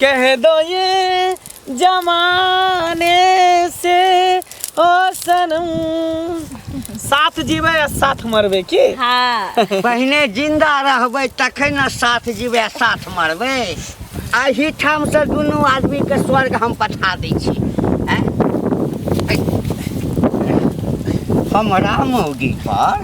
कह दो ये जमाने से ओ सनम। साथ जीबै आ साथ मरबै की? हाँ। पहिने जिंदा रहबै तखन ने साथ जीबै आ साथ मरबै। एही ठामसँ दुनू आदमीके स्वर्ग हम पठा दै छी। आँय? हमरा मौगी पर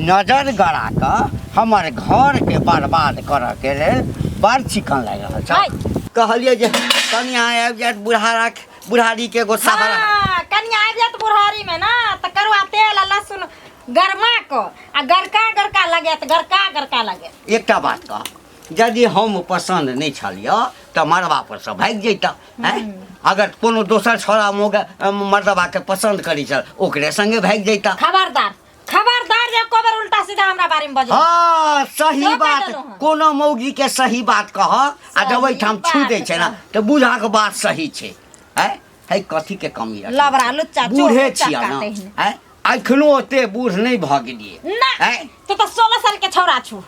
नजर गड़ा कऽ हमर घरके बर्बाद करऽके लेल बड़ चिकन लागि रहल छै। कहलियै जे कनिया आबि जायत बुढ़ारा बुढ़ारी के एगो सहारा। हाँ, कनिया आबि जायत बुढ़ारी में ना तऽ करुआ तेल आ लहसुन गरमा कऽ आ गरका गरका लगायत, गरका गरका लगायत। एकटा बात कह, यदि हम पसन्द नहि छलियै तऽ मड़बा पर सँ भागि जैता। हैं? अगर कोनो दोसर छोड़ा मोग मर्दबा के पसंद करी छल ओकरे संगे भागि जैता। खबरदार खबरदार जे एको बेर उल्टा सीधा हमरा बारे में बजै। हाँ, सही तो कह बात। देलहुँ हँ। कोनो मौगी के सही बात कह आ जब सही एहिठाम छू बात दै छै ना कह। तऽ बूढ़ा के बात सही छै। हैं? है कथी के कमी रखै लबड़ा छै? लुच्चा, चोर बूढ़े लुच्चा छियै ना। काटै हन। हैं? एखनो ओते बूढ़ नहि भऽ गेलियै। ना, हैं? तू तऽ 16 साल के छौड़ा छु,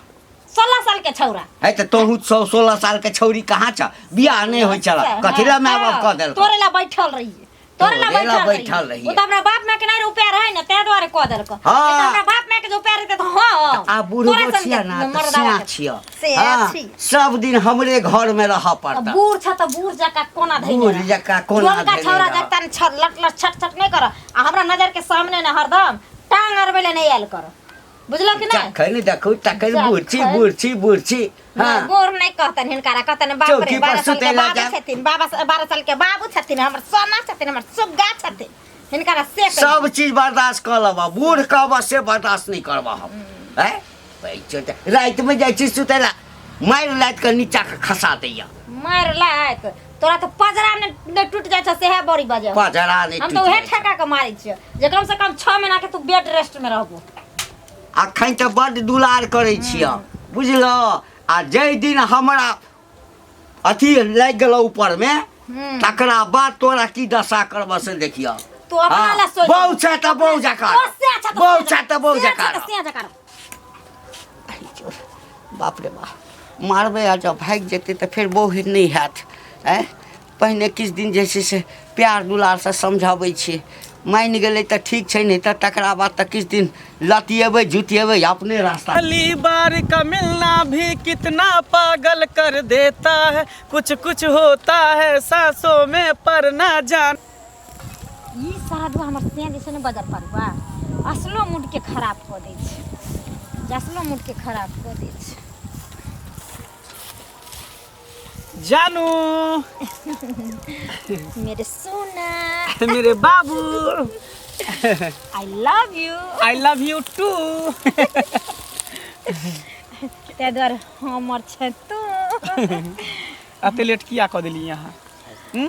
16 साल के छौड़ा। है तऽ तोहू 16 साल के छौड़ी कहाँ छ? बियाह नहि होइ छल, कथी लए माय बाप कऽ देलकौ? तोरे ला बैठल रहियै, तोरे ला तोरे ला बैठल बैठल रहियै। रहियै। ओ तऽ हमरा बाप माय के नहि रुपया रहै ने, ताहि दुआरे कऽ देलकौ। हाँ। नहि तऽ हमरा बाप माय के जे रुपया रहतै तऽ हाँ, आ बूढ़ो तोरे सन छियै के ना, तऽ मर्दावा सियाँ के। छियै। से हाँ, छी। सब दिन हमरे घर में रहऽ पड़तै। बूढ़ छ तऽ बूढ़ जकाँ कोना धैने बूढ़ रह। जकाँ कोना जोनका धैने छौड़ा रह। जकाँ ने लट लट छट छट नहि कर, आ हमरा नजर के सामने ने हरदम टांग अड़बै लए नहि आयल कर, बुझलौ कि नहि? जखन देखू तखन जखन। बूढ़ छी, बूढ़ छी, बूढ़ छी। हाँ। नहि, गोर नहि कहतनि हिनकारा, कहतनि बाप रे, चौकी पर 12 साल के सुतै लए बाबू जायब। छथिन, 12 साल के बाबू छथिन, हमर सोना छथिन, हमर सुग्गा छथिन, हिनकारा से कहियौ। सब चीज बर्दाश्त कऽ लेबऽ, बूढ़ कहबऽ से बर्दाश्त नहि करबऽ हम। आँय? राति में जाइ छी सुतै लए, मारि लाति कऽ नीचा के खसा दैया। मारि लाति तोरा तऽ पजरा नहि टूटि जाइ छौ, सेहे बड़ी बजे। पजरा नहि हम तऽ टूटि उहे जाइ छौ। ठेका के मारै छियौ जे कम से कम 6 महीना के तू बेड रेस्ट में रहबो। अखन तऽ बड्ड दुलार करै छियौ, बुझलऽ? आ जाहि दिन हमरा अथी लागि गेलौ ऊपर में, तकरा बाद तोरा की दशा करबऽ से देखियौ। तू अपना हाँ, ला सोच। बहु छै तऽ बहु जकाँ। ओ से छै तऽ बहु से छै तऽ बहु से छै जकाँ। तऽ से जकाँ। बाप रे बाप, मारबै आ जब भागि जेतै तऽ फेर बहु नहि हैत। आँय, पहिने किछु दिन जे छै से प्यार दुलारसँ समझाबै छियै, मानि गेलै तऽ ठीक छै, नहि तऽ तकरा बाद तऽ किछु दिन लतियेबै जुतियेबै अपने रास्ता। पहली बार का मिलना भी कितना पागल कर देता है, कुछ कुछ होता है सांसों में पर ना जान। ई सारा दुआ हमर सिया जे छै ने बजर परुआ असलो मूड के खराब कऽ दै छै, असलो मूड के खराब कऽ दै छै। जानू मेरे सोना, मेरे बाबू, I love you. I love you too. ताहि दुआरे हमर छै तू। एते लेट किया कऽ देलियै अहाँ?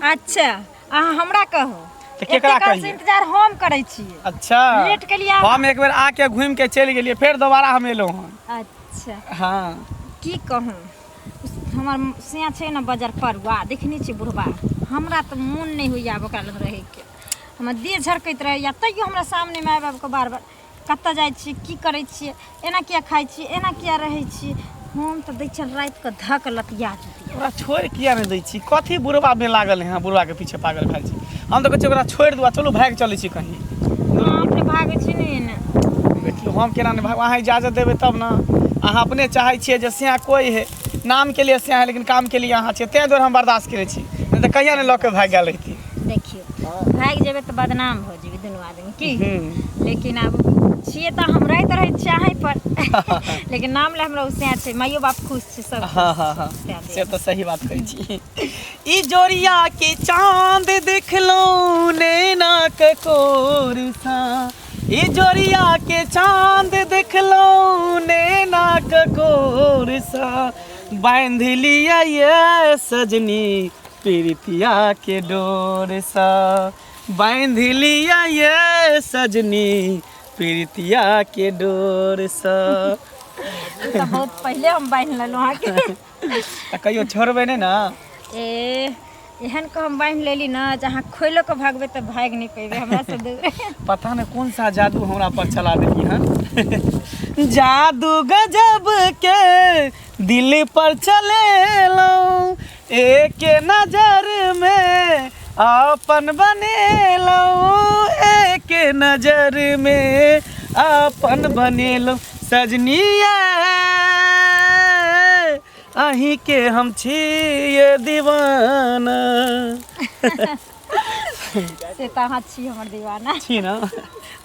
अच्छा, अहाँ हमरा कहू तऽ केकरा एते काल से कहियै? इंतजार हम करै छियै। अच्छा, लेट केलियै अहाँ। हम एक बेर आके घूमि के चलि गेलियै, फेर दोबारा हम एलहुँ हन। अच्छा। हाँ। की कहूँ, हमर सिया छै ने बजर परुआ, देखने छियै बुढ़बा, हमरा तऽ मोन नहि होइए आब ओकरा लग रहैके, हमर देह झरकैत रहैए, तैयो हमरा सामनेमे आबि आबि कऽ बार बार कतऽ जाइ छियै, की करै छियै, एना किया खाइ छियै, एना किया रहै छियै। हम तऽ दै छियनि रातिके धक लतिया जुतिया। ओकरा छोड़ि किया नहि दै छी? कथी बुढ़बा में लागल है, बुढ़बा के पीछे पागल भेल छी? हम तऽ कहै छी ओकरा छोड़ि दू आ चलू भागि चलै छी कहीं। अहाँ अपने भागै छी ने एने। देखियौ, हम केना नहि भागब, अहाँ इजाजत देबै तब ने। अहाँ अपने चाहै छियै जे सिया कोइ है, नाम के लिए सिया है लेकिन काम के लिए अहाँ छियै, ताहि दुआरे हम बर्दाश्त करै छी, नहि तऽ कहिया नहि लऽ के भागि गेल रहिती। देखियौ, भागि जेबै तऽ बदनाम भऽ जेबै दुनू आदमी की, लेकिन आब छियै तऽ हम राति रहै छियै अहीं पर, लेकिन नाम लए हमरा उसिया छै, माइयो बाप खुश छै, सब खुश हाँ, हाँ, छै। हाँ। तैं से तऽ सही बात कहै छी। ई जोरिया के चांद देखलहुँ नैना के कोर सा, ई जोरिया के चांद देखलहुँ नैना के कोर सा, बांधि लिअ ये सजनी प्रीतिया के डोर सा, बांधि लिअ ये सजनी प्रीतिया के डोर सा। ई तऽ बहुत पहिले हम बान्हि लेलहुँ अहाँके। तऽ कहियो छोड़बै नहि ने? ए एहन के हम बान्हि लेली ने जे अहाँ खोलिओ कऽ भागबै तऽ भागि नहि पेबै हमरा से दूर। पता नहि कोन सा जादू हमरा पर चला देली हन, जादू गजब के दिल पर चलेलहुँ, एक नजर में अपन बनेलहुँ, एक नजर में अपन बनेलहुँ सजनिया, अहीं के हम छियै दीवाना। से तऽ अहाँ छी हमर दीवाना। छी ने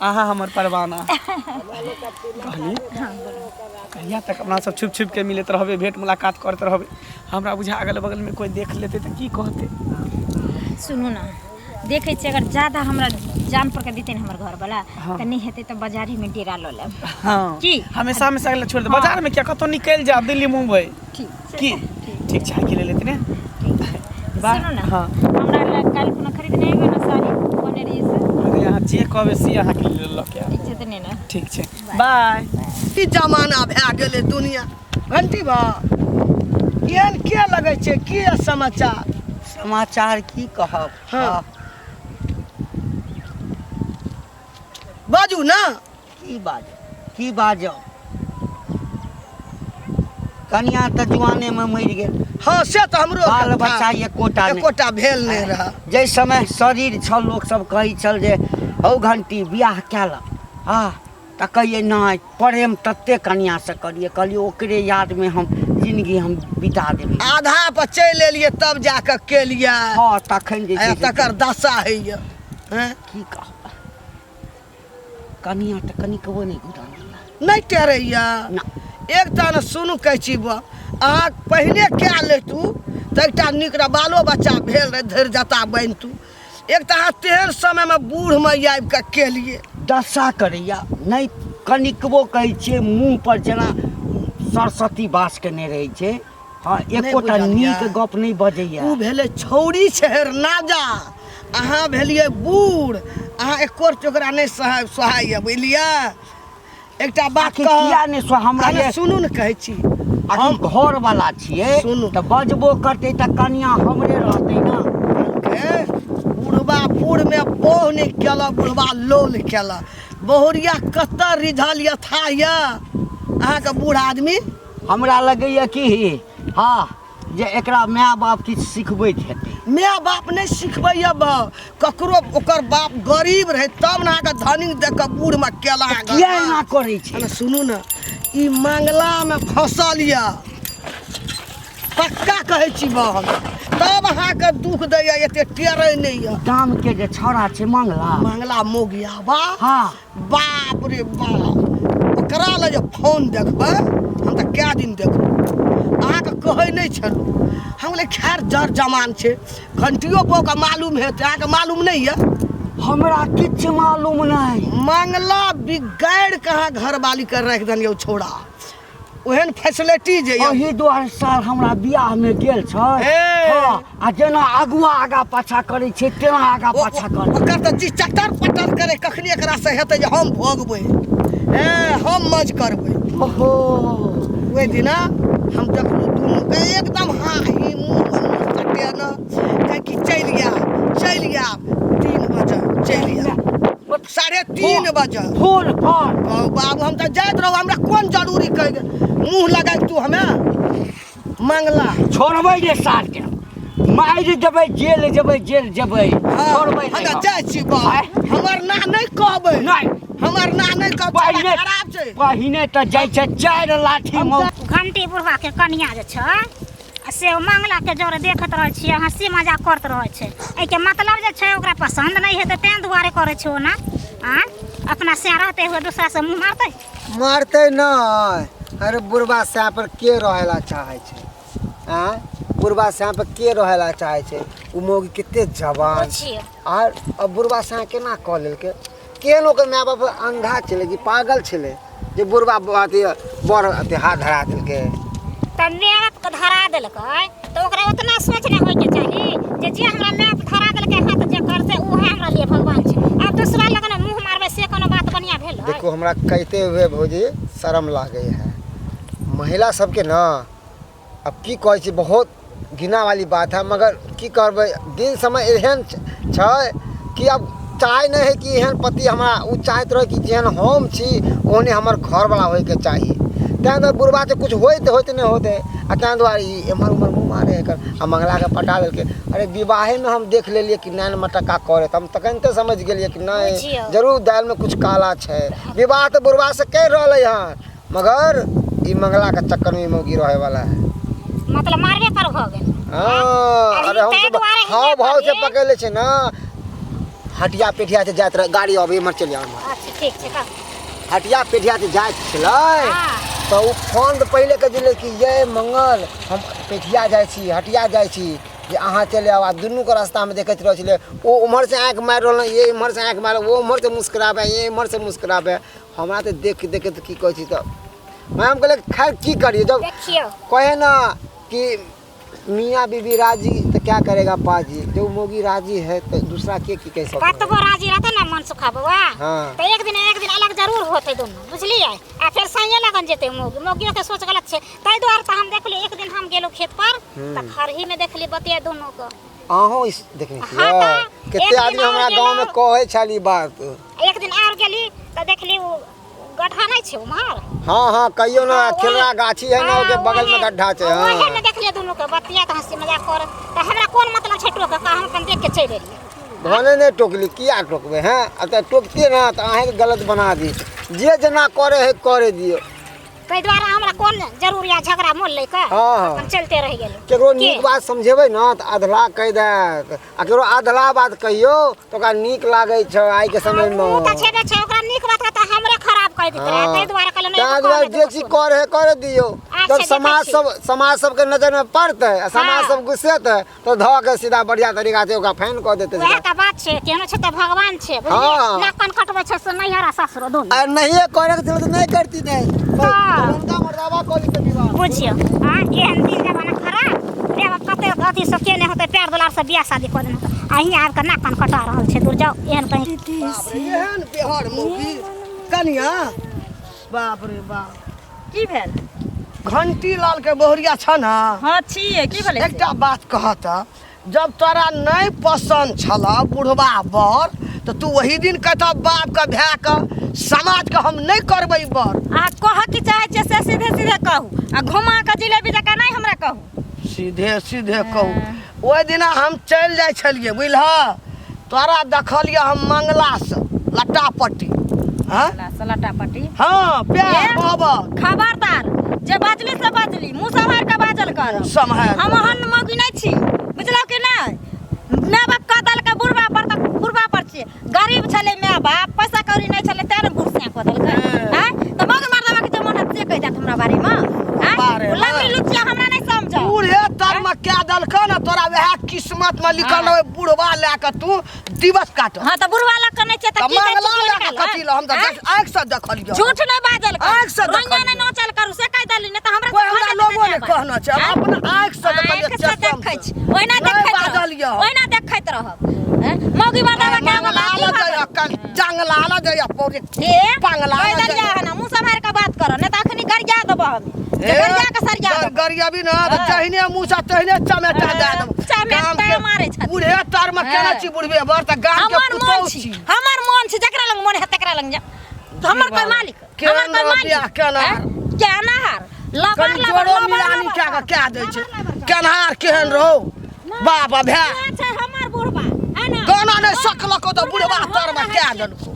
अहाँ हमर परवाना। कहली कहिया तक अपना सब छुप छुप के मिलैत रहबै, भेंट मुलाकात करैत रहबै? हमरा बुझा अगल बगल में कोई देख लेतै तऽ की कहतै? सुनू ने, देखै छियै अगर ज्यादा हमरा जान पर के देतै ने हमर घरवाला तऽ नहि हेतै तऽ बाजारेमे डेरा लऽ लेब। हाँ की? हमेशा हमेशा के छोड़ दे बाजार में, क्या कतौ निकलि जाब दिल्ली मुंबई। ठीक छै। की ठीक छै के ले लेते ने। बाय। सुनू ने, हाँ हमरा लए काल्हि कोनो खरीदने अयबै ने साड़ी कहने रहियै से? अरे अहाँ जे कहबै से अहाँके लेल लऽ के आयब। ठीक छै तऽ नहि ने। ठीक छै, बाय। की जमाना भए गेलै दुनिया। घंटी बा केहन के लगै छै, की समाचार? समाचार की कहब? हाँ। बाजू ने। की बाजब, की बाजब? कनिया तऽ जुआनेमे मरि गेल। हाँ से तऽ हमरो बाल बच्चा एकोटा नहि, एकोटा भेल नहि रहए। जाहि समय शरीर छल लोक सब कहै छल जे हौ घंटी बियाह कए लऽ। हँ तऽ कहियै नहि, प्रेम तते कनियासँ करियै, कहलियै ओकरे यादमे हम जिंदगी हम बिता देबै। आधा पर चलि एलियै तब जाकऽ केलियै। हँ तखन जे छै से तकर दशा होइए। हैं? की कहब, कनिया तऽ कनिकबो नहि घुरानैया। नहि टेरैया ना। एकटा ने सुनू, कहै छी बा, अहाँ पहिने कए लेतू तऽ एकटा नीक रह बालो बच्चा भेल रहै, धरि जता बनितू। एक तऽ अहाँ तेहन समयमे बूढ़मे आबि कऽ केलियै। दशा करैया नहि कनिकबो, कहै छियै मुँह पर जेना सरस्वती वास केने रहै छै। हँ एकोटा बुझलियै। नीक गप नहि बजैया। ओ भेलै छौड़ी छेहर नाजा, अहाँ भेलियै बूढ़, अहाँ एको टुकड़ा नहि सहाय सोहाइए, बुझलियै? एकटा बात आखिर कह किया नहि सो हमरा अरे ये सुनू ने, कहै छी हम घर वाला छियै। सुनू। तऽ बजबो करतै तऽ कनिया हमरे रहतै ने। ए, बुढ़बा बूढ़मे बोह नहि केलक, बुढ़बा लोल केलक। बहुरिया कतऽ रिझल यथा यऽ अहाँके बूढ़ आदमी? हमरा लगैया कि हँ जे एकरा माय बाप किछु सिखबैत हेतै। माय बाप नहि सिखबैया बा ककरो, ओकर बाप गरीब रहै तब ने अहाँके धनी देख कऽ बूढ़मे केला। किया एना करै छै? अरे सुनू ने, ई मांगलामे फँसल यऽ, पक्का कहै छी बा हम, तब अहाँके दुख दैया, एते टेरै नहि यऽ। गाम के जे छौड़ा छै मंगला, मांगला मोगिया बा। हाँ बाप रे बाप, ओकरा लए जे फोन देखबै हम तऽ कए दिन देखबै। अहाँके कहै नहि छलहुँ हम, कहलियै खैर जर जमान छै, घंटियो बौके मालूम हेतै। अहाँके मालूम नहि यऽ? हमरा किछु मालूम नहि। मांगला बिगाड़ि कऽ अहाँ घरवालीके राखि देलियै छौड़ा, ओहन फैसिलिटी जे यऽ। एहि दुआरे साल हमरा बियाह में गेल छै। हे। हाँ, आ जेना अगुआ आगा पाछा करै छै तेना आगा पाछा करै। ओकर तऽ जी चटर पटर करे, कखनी एकरा से हेतै जे हम भोगबै, ए हम मज करबै। ओहो, ओहि दिना हम देखलहुँ दुनूके एकदम हाही मुँह कटे न, कि चलि आयब चलि आयब, 3 बजे चलि आयब, 3:30 बजे फोन पर। कहू बाबू, हम तऽ जाइत रहू, हमरा कोन जरूरी कहि दे मुँह लगाय तू हमे मंगला। छोड़बै ने साल के, मारि देबै, जेल जेबै, जेल जेबै, छोड़बै हम नहि। तऽ जाइ छी बाबू, आँय? हमर ना नहि कहबै। नहि। हमर ना नहि कहबै, पहिने खराब छै। पहिने तऽ जाइ छै 4 लाठी मौ घंटी बुढ़वा के कनिया जे छै आ से ओ मंगला के जरे देखैत रहै छियै, हँसी मजाक करैत रहै छै। एहिके मतलब जे छै ओकरा पसन्द नहि हेतै, तें दुआरे करै छै ओना। आँ अपना से रहते हुए दूसरा से मुँह मारतै? मारतै नहि। अरे बुढ़बा सैं पर के रहै ला चाहै छै? आँय, बुढ़बा सैं पर के रहै ला चाहै छै? ओ मौगी कते जवान पुछियौ। आर अब बुढ़बा सैं केना कऽ लेलकै? केहन ओकर माय बाप अंधा छलै कि पागल छलै जे बुढ़बा अथी बड़ अथी हाथ धरा देलकै? तऽ माय बापके धरा देलकै तऽ ओकरा उतना सोच नहि होइके चाही जे जे हमरा माय बाप धरा देलकै हाथ जे करतै उएह हमरा लिए भगवान छै। आब दूसरा लग ने मुँह मारबै से कोनो बात बढ़िआँ भेल? देखो, हमरा कहते हुए भौजी शर्म लागै है। महिला सबके न अब की कहै छी, बहुत घृणा वाली बात है, मगर की करबै, दिन समय एहन छै कि अब चाहै नहि है कि एहन पति हमरा। ओ चाहैत रहै कि जेहन हम छी ओहने हमर घरवला होइके चाही। ताहि दुआरे बुढ़बा से कुछ होइत होइत नहि होतै आ ताहि दुआरे ई एम्हर ओम्हर मुँह मारै एकर आ मङ्गलाके पटा देलकै। अरे विवाहेमे हम देख लेलियै कि नैन मटक्का करे, तऽ हम तखन समझ गेलियै कि नहि बुझियौ। जरूर दालिमे कुछ काला छै। विवाह तऽ बुढ़बा से करि रहलै हन, मगर ई मंगलाके चक्करमे ई मौगी रहैवला है। मतलब मारबे पर भऽ गेल। हँ, अभी अरे हम ताहि सब दुआरे हाव हियाँ भाव से पर पकड़ लै छै ने। हटिया पेठिया से जाइत रह गाड़ी अबै इम्हर चलि आउ इम्हर। अच्छा ठीक छै कह। हटिया पेठिया से जाइत छलै हँ। तऽ ओ फोन तऽ पहिले कहि देलै कि ये मंगल हम पेठिया जाइ छी हटिया जाइ छी जे अहाँ चलि आउ। आ दुनूके रास्तामे देखैत रहै छलै, ओ उम्हरसँ आँखि मारि रहल, ये इम्हरसँ आँखि मारि, ओ उम्हरसँ मुस्कुराबै, ये इम्हरसँ मुस्कुराबै। हमरा तऽ देख देखैत की कहै छी तऽ हम कहलियै खैर की करियै जब देखियौ कहे ना कि मियाँ बीबी राजी तो क्या करेगा पाजी, जब मोगी राजी है तो दूसरा के की कह सकते। कतबो राजी रहते ना मन सुखा बउआ हाँ। तऽ एक दिन अलग जरूर होते दुनू, बुझलियै? आ फेर सैये लगन जेतै मौगी, मौगियो के सोच गलत छै। ताहि दुआरे तऽ हम देखली एक दिन हम गेलहुँ खेत पर तऽ खरही में देखली बतिया दुनू के। अहूँ इस देखने हाँ छियै? तऽ, कते एक दिन आदमी आओर हमरा गाँव में गेलहुँ। कहै छल ई बात। एक दिन आर गेली तऽ देखली ओ गड्ढा नहि छै उम्हर। हाँ हाँ कहियो ना। हाँ, खेलरा गाछी है ना, ओके बगल में गड्ढा छै। हाँ, ओहे हाँ में देखलियै दुनू के बतिया तऽ हंसी मजाक कर, तऽ हमरा कोन मतलब छै टोके के, हम अपन देख के चलि एलियै। भने नहि टोकली, किया टोकबै हैं? आ तऽ टोकतियै ना तऽ अहाँके गलत बना दी। जे जेना करे है करे दियौ। ताहि दुआरे हमरा कोन जरूर या झगड़ा मोल लै के। हाँ, हाँ। अपन चलते रहि गेलहुँ। केकरो के? नीक बात समझेबै ना तऽ अधला कहि देत, आ केकरो अधला बात कहियौ तऽ ओकरा नीक लागै छै आइके समयमे। ओ तऽ छेबे छै, ओकरा नीक बात के तऽ हमरे खराब कहि दैत रहै, ताहि दुआरे कहलियै नहि ताहि तऽ दुआरे कहबै जे चीज करे है करे दियौ। अच्छा, जब देखै समाज छी। सब समाज सबके नजरमे पड़तै आ समाज हाँ। सब गुस्सेतै तऽ धऽ के सीधा बढ़िया तरीका से ओकरा फाइन कऽ देतै। वएह तऽ बात छै, केहनो छै तऽ भगवान छै, बुझलियै? हाँ। नाक कान कटबै छै से नैहर आ सासुर दुनू। आ नहिए करे के छलै तऽ नहि करती नहि। हाँ। पुरनका मर्दाबा कऽ लितै विवाह। बुझियौ आ एहन दिन जमाना खराब, माय बाप कते अथी सब केने होतै, प्यार दुलार से बियाह शादी कऽ देने होतै, आ हियाँ आबि कऽ नाक कान कटा रहल छै। दूर जाउ एहन कहीं। बाप रे, एहन बेहर मौगी कनिया, बाप रे बाप। की भेल? घंटी लाल के बहुरिया छ ना? हाँ छियै, की भेलै से? एकटा बात कह तऽ, जब तोरा नहि पसन्द छल बुढ़वा बर तऽ तू ओही दिन कहता बाप के भाय के समाज के हम नहि करबै बर। अहाँ कहऽ की चाहै छियै से सीधे सीधे कहू, आ घुमा कऽ जिलेबी जकाँ नहि हमरा कहू। सीधे सीधे कहू। ओहि दिना हम चलि जाइ छलियै बुझलह, तोरा देखलियै हम मंगलासँ लट्टा पट्टी। हाँ? लट्टा पट्टी? हाँ, प्यार ए? मोहब्बत। खबरदार, जे बाजली से बाजली, मुँह सम्हारि कऽ बाजल कर। सम्हारि। हम ओहन मौगी नहि छी, बुझलहुँ कि नहि? माय बाप कऽ देलकै बुढ़बा पर तऽ बुढ़बा पर छियै। गरीब छलै माय बाप, पैसा कौड़ी नहि छलै, तेँ ने बुढ़ सैं कऽ देलकै। आँय, तऽ मौगी मर्दवा के जे मन हैत से कहि देत हमरा बारेमे। आँय, बारे ओ लंगड़ी मे। लुचिया हमरा नहि समझ। बूढ़े तर में क्या देलकै ने तोरा, वएह किस्मत में लिखल हाँ। रहे बुढ़वा लए के तू दिवस काट। हाँ तऽ बुढ़वा लग के नहि छै तऽ तऽ की कहै मंगला छी लए के कथी लए? हम तऽ आँय? आँखि से देखलियै। झूठ नहि बाजल कर, आँखि से रोइयाँ देखलियै। नहि नोचल करू से कहि देली, नहि तऽ हमरा कोइ से हमरा भऽ जेतै लोगो नहि जाबे। कहना छै, हम आँय? अपना आँखि से देखलियै, आँखि से चश्म देखै से। छी, ओहिना नहि देखैत बाजल रहब, यऽ। ओहिना देखैत रहब। आँय? मौगी मर्दावा के आगाँ मंगला बात की लए भऽ जाइए, गेल? कन जंगला लए जाइए, पौड़ी ए, पंगला कहि लए देलियै जाइए। हन, मुँह सम्हारि कऽ बात करऽ, नहि तऽ अखनी गरिया देबऽ हम। जे गरिया कऽ सरिया देबऽ। गरियाबी ना तऽ हाँ। जहिने मुँह से तहिने चमेटा हाँ, दए देबो। चमेटा गाम के मारै छथिन। बूढ़े तर में केना हाँ। छी बुढ़बे बर तऽ गाम के हमर मन पुतोहु छी, छी। हमर मन छी, जकरा लग मन है तकरा लग जा। हमर कोई मालिक, केहन हमर कोई रहत मालिक। बियाह, केना? हैं? केना हार? लबर कनि लबर जोरो लबर मिलानी लबर कए कऽ कए दै छै। लबर लबर। केनहार केहन रहौ बाप आ भाय। वएह छै हमर बुढ़बा, है ना? गाना नहि सकलको तऽ बुढ़बा हम तर में रहै कए छियै। देलको।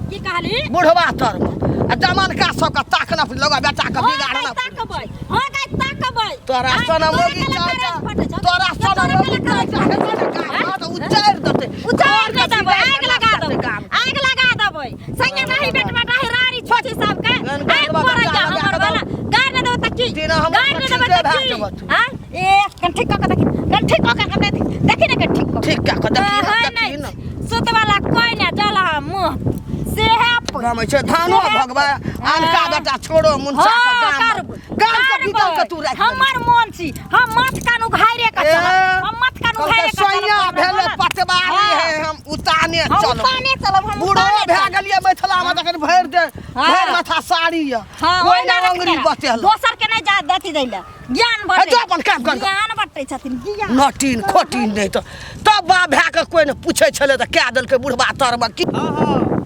की कहली? बुढ़बा तर में आ जमानका सबके ताकना लगा बेटा के हाँ, बिगाड़ना। गाय ताकबै, हाँ, गाय ताकबै। तोरा आँय, सन तोरा मोगी केला चाचा, करैत फटै छौ। तोरा तऽ सन तोरा मोगी केला करैत चाचा हेतौ ने गाम, तऽ उचारि देतै। उचारि घर के नहि देबै, सीधा आगि लगा देतै देबै, गाम। आगि लगा देबै। संगे नाही बेटवा नाही रारी छोटी सबके गन आगि गन पड़ै लगा जा हमर देबै। वाला। गारि नहि देबै तऽ की? दिना हमर गारि नहि देबै पछिके तऽ भए की? जेबऽ तू। आँय? ए, कन ठीक कऽ के देखी, कन ठीक कऽ के हमरा देखी, देखी ने कन ठीक कऽ के। ठीक कऽ के देखी ने, हाँ, देखी नहि, ने। सुतवला कोइ नहि चल अहाँ मुँह सेहे गाम छै धानो भगवा अनका बेटा छोड़ो मुनसा के हाँ, गाम करबै, गाम के भीतर के करबै। तू राख हमर मोन छी, हम माथ कान उघाइरे के ए, चलब, हम माथ कान कहलकै उघाइरे के चलब। सैया भेले पटवारी हाँ। है हम उताने हम चलब, उताने चलब, हम बूढ़ो उताने भए चलब। गेलियै मिथिला मे तखन भरि दे हाँ। भरि माथा साड़ी यऽ हाँ, कोइ ओहिना ने अंगुरी रखते रह। बतेलक। दोसर के नहीं जा अथी दै लए ज्ञान बटै, जो अपन काम कर। ज्ञान बटै छथिन ज्ञान। नटीन खोटीन नहि तऽ तब बाप भए कऽ कोइ ने पूछै छलै तऽ कए देलकै बुढ़बा तरमे की। हाँ हाँ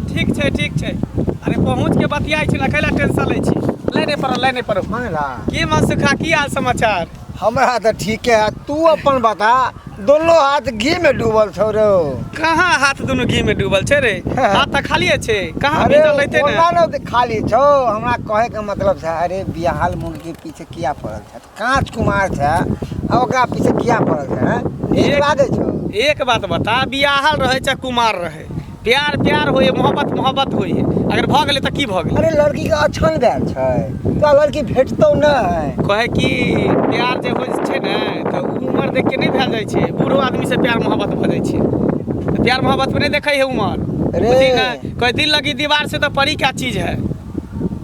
ठीक छै, ठीक छै। अरे पहुँच के बतियाइ छी ने, कैला टेंशन लै छी? लाइने पर, लाइने पर। मंगला। की मनसुखा, की हाल समाचार? हमरा तऽ ठीके है, तू अपन बता। दोनों हाथ घी में डूबल छौ रे। कहाँ हाथ दुनू घी में डूबल छै रे? हाथ तऽ खालिए छै, कहाँ अरे भीजल रहते ने? ओना ने खाली छौ, हमरा कहे के मतलब छै, अरे बियाहल मुंग के पीछे किया पड़ल छै? कांच कुमार छै आ ओकरा पीछे किया पड़ल छै, हैं? नीक लागै छौ? एक बात बता, बियाहल रहे चाहे कुमार रहे, प्यार प्यार होइए, मोहब्बत मोहब्बत होइए। अगर भऽ गेलै तऽ की भऽ गेलै? अरे लड़की के अछन भेल छै, तोरा लड़की भेटतौ नहि। कहै कि प्यार जे होइ छै ने तऽ उमर देख के नहि भेल जाइ छै, बूढ़ो आदमी से प्यार मोहब्बत भऽ जाइ छै। तऽ प्यार मोहब्बत में नहि देखै है उमर। अरे। बुझली ने, कहै दिल लगी दीवार से तऽ परी क्या चीज है।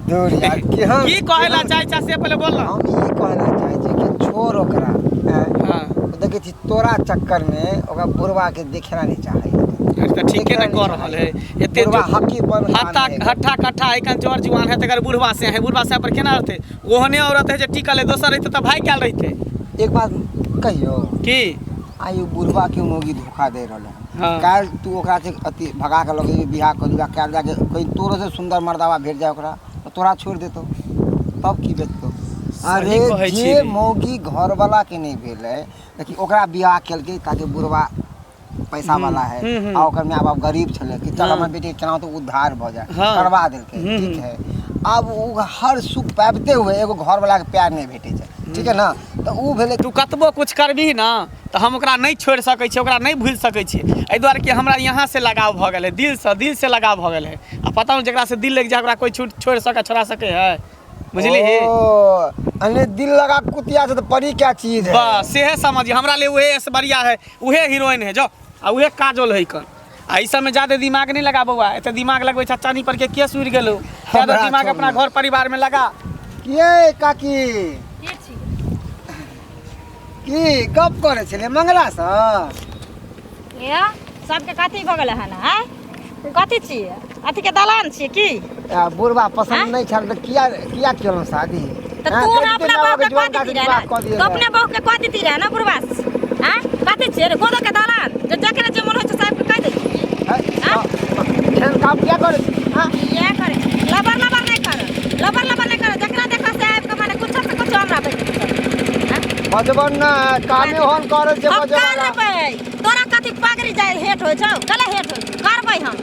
दूर यार, केहन की कहै ला चाहै छै से पहिले बोल ना। हम ई कहै ला चाहै छी कि छोड़ ओकरा, हैं? हाँ। देखै छी तोरा चक्कर में ओकरा बुढ़वा के देखेला नहीं चाहै। अरे तऽ ठीके ने कह रहल है एते। बुढ़वा हकी पर हट्टा हट्टा कट्ठा एखन जर जुआन है, तकर बुढ़वा से है, बुढ़वा से पर केना रहतै? ओहने औरत है जे टिकल है, दोसर रहते तऽ भागि गेल रहते। एक बात कहियो? की? आइ उ बुढ़वा के मौगी धोखा दे रहल है। हाँ। काल्हि तू ओकरा से अथी भगा के लगे बियाह कर लिया, काल्हि जाके कहीं तोरो से सुंदर मर्दावा भेट जाए ओकरा तऽ तोरा छोड़ देतो, तब की बेचतो? सही अरे कहै छी जे रे। मौगी घरवाला के नहीं भेलै, लेकिन ओकरा बियाह केलकै ताकि बुढ़वा पैसा वाला है आ ओकर माय बाप गरीब छलै कि चल हमर बेटी के केना तो उद्धार भऽ जाए, करवा देलकै। ठीक है, आब ओ हर सुख पाबिते हुए एगो घरवाला के प्यार नहि भेटै छै, ठीक है ना? तऽ उ भेलै। तू कतबो कुछ करबिही ना तऽ हम ओकरा नहि छोड़ि सकै छियै, ओकरा नहि भूलि सकै छियै, एहि दुआरे कि हमरा यहाँ से लगाव भऽ गेल है, दिलसँ, दिलसँ लगाव भऽ गेल है। आ पता नहि जकरासँ दिल लागि जाय ओकरा कोइ छूट छोड़ि सकै, छोड़ा सकै है? बुझलिही? ओ अने दिल लगा कुतिया से तो परी क्या चीज है। बस सेहे समझ, हमरा ले उहे ऐश्वर्या है, उहे हीरोइन है जो आ उहे काजोल है कन। आ ई सबमे ज्यादा दिमाग नहीं लगा बौआ, एते दिमाग लगबै छै चानी पर के केस उड़ि गेलौ। ज्यादा हमरा दिमाग छोड़ अपना ना। घर परिवार में लगा। ये काकी। के छी? की गप करै छलै मंगला सँ? ए सबके कथी भऽ गेलै हन? आँय, कथी छियै? अथी के दलान छियै की? आ बुढ़वा पसंद आँय? नहि छल तऽ किया किया केलहुँ शादी? तऽ हाँ, तू कहि ने दितै अपना माय बहू बापके के जुआन कह देती काकी रहे विवाह ने, कऽ दियै तो अपने बहू के कह देती रहे ने बुढ़वा से? आँय, कथी छियै रे गोदो के दलान जे जकरा जे मन होइ छै साहब के कहि दै छियै? हाँ? एहन काम किया करै छी? हाँ? इएह करै छै। लबर लबर नहि कर, लबर लबर नहि कर। जकरा देखऽ से आबि कऽ माने कुछो से कुछो हमरा बैठ। बजबन ने कामे होन करै छै हम बजै वाला। करबै तोरा कथी पगड़ी जाय हेठ होइ छौ, गले हेठ होइ छौ, करबै हम।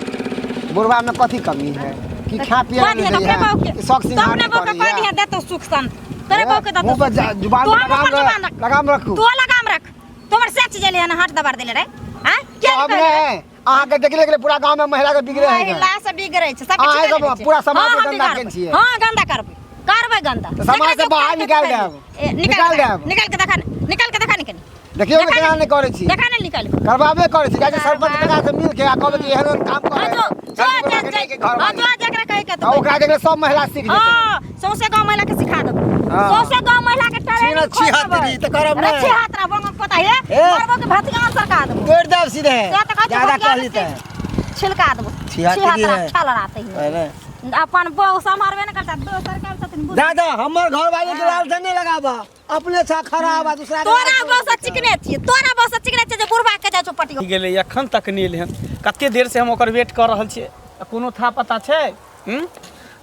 बुढ़वा में कथी कमी है कि खा पिया कह नहीं दिहे दै अपने है बहू के, कि शौक तो सिंगार अपने नहीं बहू के कह करैया? दिहे देतौ सुख शांति, तोरे बहू के देतौ मुँह पर सुख। जुबान तू पर हम लगाम अपन जुबान रख। लगाम रखू। तू लगाम रख। तोमर से चीज एले हन हाथ दबार देले रे। हां, तो हम नहीं, अहाँके देखले गेलै पूरा गाँव में महिला के बिगड़े है। महिला सब बिगड़ै छै, सबके अहाँ छितरै सब छै। पूरा समाज हाँ, के हम गंदा बिगाड़बै। केने छियै। हाँ, गंदा करबै, करबै गंदा। तऽ समाज से जकरा बाहर जे निकालि करतै देब। ए, निकाल निकालि के देखा, देब। निकाल के देखा ने, निकाल के देखा ने कनी। देखियौ ने देखा केना ने। नहि करै छी। देखा ने निकाल के। करबाबे करै छी, जाइ छी सरपंच काका से मिल के आ कहबै कि एहन एहन काम हाँ करै जो जो जे जे घर हाँ जो जकरा कहे के आ तो ओकरा देखले सब महिला सीख जेतै। हाँ, सौंसे गांव महिला के सिखा देबै। हाँ। सौंसे गांव महिला के ट्रेनिंग छी खोल छिहत्तरी देबै। तऽ करब अरे नहि। छिहत्तरा बंग पता है ए। मरबो के भतिया सरका देबो। तोड़ि देब सीधे। से तऽ कहै छी ज्यादा भतिया कहली के तऽ छिलका देबो। छिहत्तरी छिहत्तरा है। खेल रहते ही पहिले अपन बहू सम्हारबे ने करता, दोसर के छथिन बुझ। दादा हमर घरवाली के लाल नहीं लगाबा, अपने छा खराब आ दूसरा के तोरा लाल बस चिकने छियै, तोरा बस चिकने छियै जे बुढ़बा के जाइ छौ पटियो गेलै एखन तक नहि एलै हन, कते देर से हम ओकर वेट कऽ रहल छियै आ कोनो था पता छै? हूँ,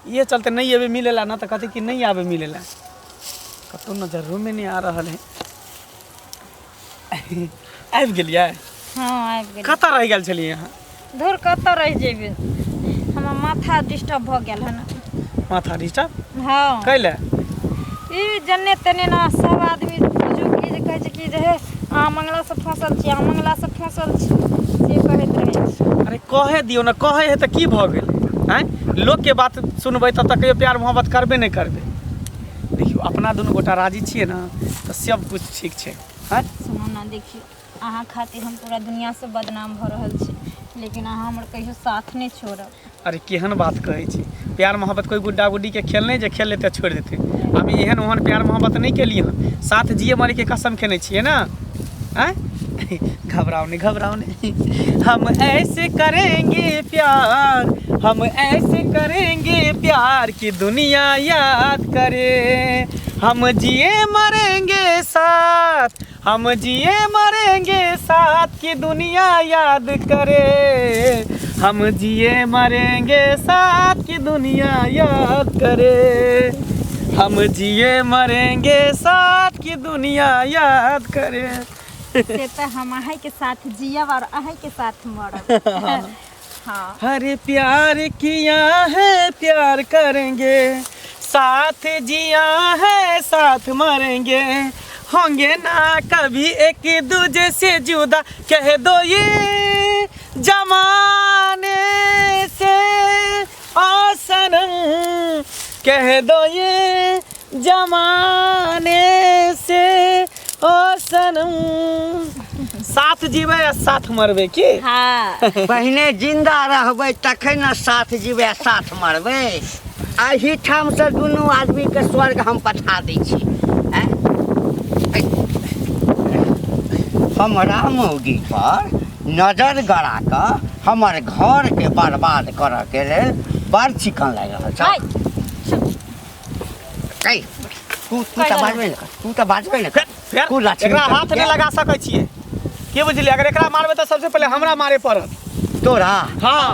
इहे चलते नहि एबै मिलै ला ना तऽ कहतै कि नहि आबै मिलै ला। कतहु नजरोमे नहि आ रहल है। आबि गेलियै? हँ, आबि गेलियै। कतऽ रहि गेल छलियै अहाँ? धुर, कतऽ रहि जेबै, हमर माथा डिस्टर्ब भऽ गेल हन। माथा डिस्टर्ब? हँ। कैले? ई जन्ने तन्ने ना सब आदमी बुझू कि जे कहै छै कि जे हे अहाँ मंगलासँ फँसल छी, अहाँ मंगलासँ फँसल छी, से कहैत रहै छै। अरे कहे दियौ ने, कहै है तऽ की भऽ गेलै? आँय, लोकके बात सुनबै तब तक कहियो प्यार मोहब्बत करबे नहि करबै। देखियौ, अपना दुनू गोटा राजी छियै ने तऽ सब कुछ ठीक छै। आँय, सुनू ने, देखियौ, अहाँ खातिर हम पूरा दुनिआँसँ बदनाम भऽ रहल छी, लेकिन अहाँ हमर कहियो साथ नहि छोड़ब। अरे केहन बात कहै छी? प्यार मोहब्बत कोइ गुड्डा गुड्डीके खेल नहि जे खेल लेतै छोड़ि देतै। हम एहन ओहन प्यार मोहब्बत नहि केलियै हन, साथ जिए मरैके कसम खेने छियै ने। आँय, घबराओ नहीं, घबराओ नहीं, हम ऐसे करेंगे प्यार, हम ऐसे करेंगे प्यार कि दुनिया याद करे। हम जिए मरेंगे साथ, हम जिए मरेंगे साथ कि दुनिया याद करे। हम जिए मरेंगे साथ कि दुनिया याद करे। हम जिए मरेंगे साथ की दुनिया याद करे। से तऽ हम अहाँके साथ जियब और अहाँके साथ मरब। हाँ। हरे प्यार किया है प्यार करेंगे, साथ जिया है साथ मरेंगे, होंगे ना कभी एक दूजे से जुदा, कह दो ये जमाने से ओ सनम, कह दो ये जमाने से ओ सनम। साथ जीबै आ साथ मरबै की? हाँ। पहिने जिंदा रहबै तखन ने साथ जीबै आ साथ मरबै। एहि ठामसँ दुनू आदमीके स्वर्ग हम पठा दै छी। आँय? हमरा मौगी पर नजर गड़ा कऽ हमर घरके बर्बाद करऽके लेल बड़ चिकन लागि रहल छौ। हाय। ऐ, तू तू तऽ बाजबे ने कर, तू तऽ बाजबे ने कर। फेर तू लक्ष्मी एकरा हाथ के- नहि लगा सकै छियै के बुझलियै? अगर एकरा मारबै तऽ सबसे पहिले हमरा मारे पड़त। तोरा? हाँ।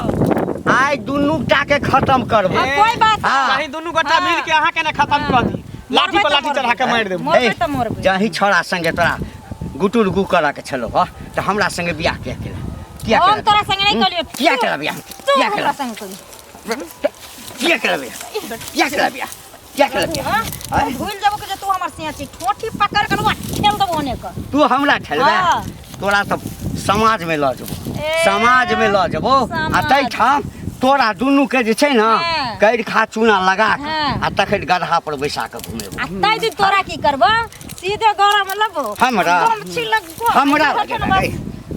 आइ दुनू टा के खत्म करबो। हाँ, कोई बात नहीं। हाँ। कहीं दुनू गोटा हाँ। मिल के अहाँ के ने खत्म हाँ। कऽ दी, लाठी मरबै पर तऽ लाठी चढ़ा के मरबै। मारि देबो। मरबै तऽ मरबै। जही छोड़ा संगे तोरा गुटुर गु करऽ के छलो ह तऽ हमरा संगे बियाह किया केला? किया हम केला? तोरा संगे नहि कलियो। किया केला बियाह? तू किया हमरा केला? संगे कलियो। किया केला बियाह? किया केला बियाह? किया केला बियाह? हाँ? आँय? भूल जाबो के जे तू हमर सिया छी, ठोठी पकड़ के नुआ ठेल देबो ओने के। तू हमरा ठेलबे? हाँ। तोरा तऽ समाज में लऽ जेबो, ए, समाज में लऽ जेबो आ समाज। ताहिठाम तोरा दुनू के जे छै ने हाँ। कैर खा चूना लगा कऽ हाँ। आ तखन गदहा पर बैसा कऽ घुमेबो। आ तै दिन तोरा की करबो? सीधे गौरा में लेबो। हमरा? गमछी लगबो। हमरा लगेबे? रे,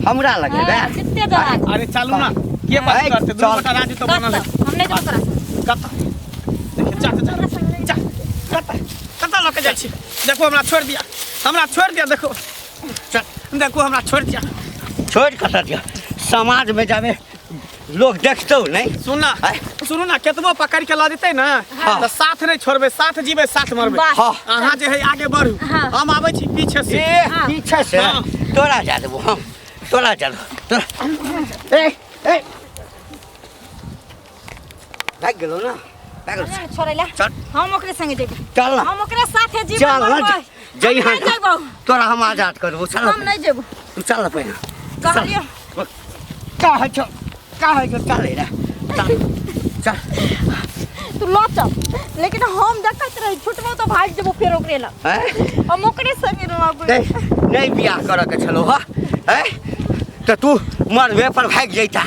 हमरा लगेबे? हाँ, जिते जरा। अरे चलू ना, के बात ऐ, करते दुनू चल। गोटा राजू तऽ बनल है। कत्ता? हम नहि जेबो तोरा संगे। कत्ता? देखिए, जा जा जा कत्ता कत्ता लऽ के जाइ छी? देखो हमरा छोड़ि दिया, हमरा छोड़ि दिया, देखो चल। देखो हमरा छोड़ि दिया। छोड़ि कतऽ दिअ? समाज में जाबे लोग देखतौ नहि। सुन ना, आँय? सुनू ना, केतबो पकड़ के लऽ जेतै ने हाँ। तऽ साथ नहि छोड़बै, साथ जीबै साथ मरबै। वाह। हाँ। अहाँ जे है आगे बढ़ू, हाँ। हम आबै छी पीछे से। ए, हाँ। पीछे से? हाँ। तोरा जा देबो हम, तोरा जा देबो तोरा। ए ए भागि गेलौ ना, भागि गेलौ। नहि छोड़ै ला। चल। हम ओकरे संगे जेबै। चल ना। हम ओकरे साथे जीबै चल ना, मरबै। जइहा हम नहि ना। जेबौ। तोरा हम आजाद करबो, चल। हम नहि जेबौ। तू चल ना पहिने। कहलियौ। का होइ छौ, का होइ छौ? चल रे, चल चल। तू लऽ चल, लेकिन हम देखैत रही, छुटबो तऽ भागि जेबो फेर ओकरे लग। हैं? हम ओकरे संगे रहबै। नहीं नहीं बियाह करऽ के छलौ ह, हैं? तऽ तू मरबे पर भागि जैता।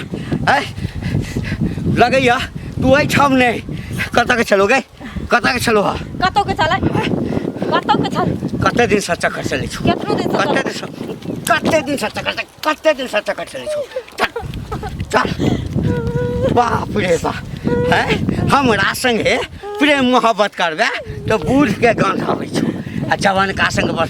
हैं? लगैया तू एहिठाम नहि। कतऽ के छलौ गे? कतऽ के छलौ ह? कतौ के चलै, कतौ के चल। कते दिन से चक्कर चलै छौ? केतनो दिन से कते चलै। दिन से, कते दिन से चक्कर, कते दिन से चक्कर चलै छौ? चल चल। बाप रे बाप, हैं? हमरा संगे प्रेम मोहब्बत करबे तऽ बूढ़ के गंध अबै छौ आ जवानका संग बस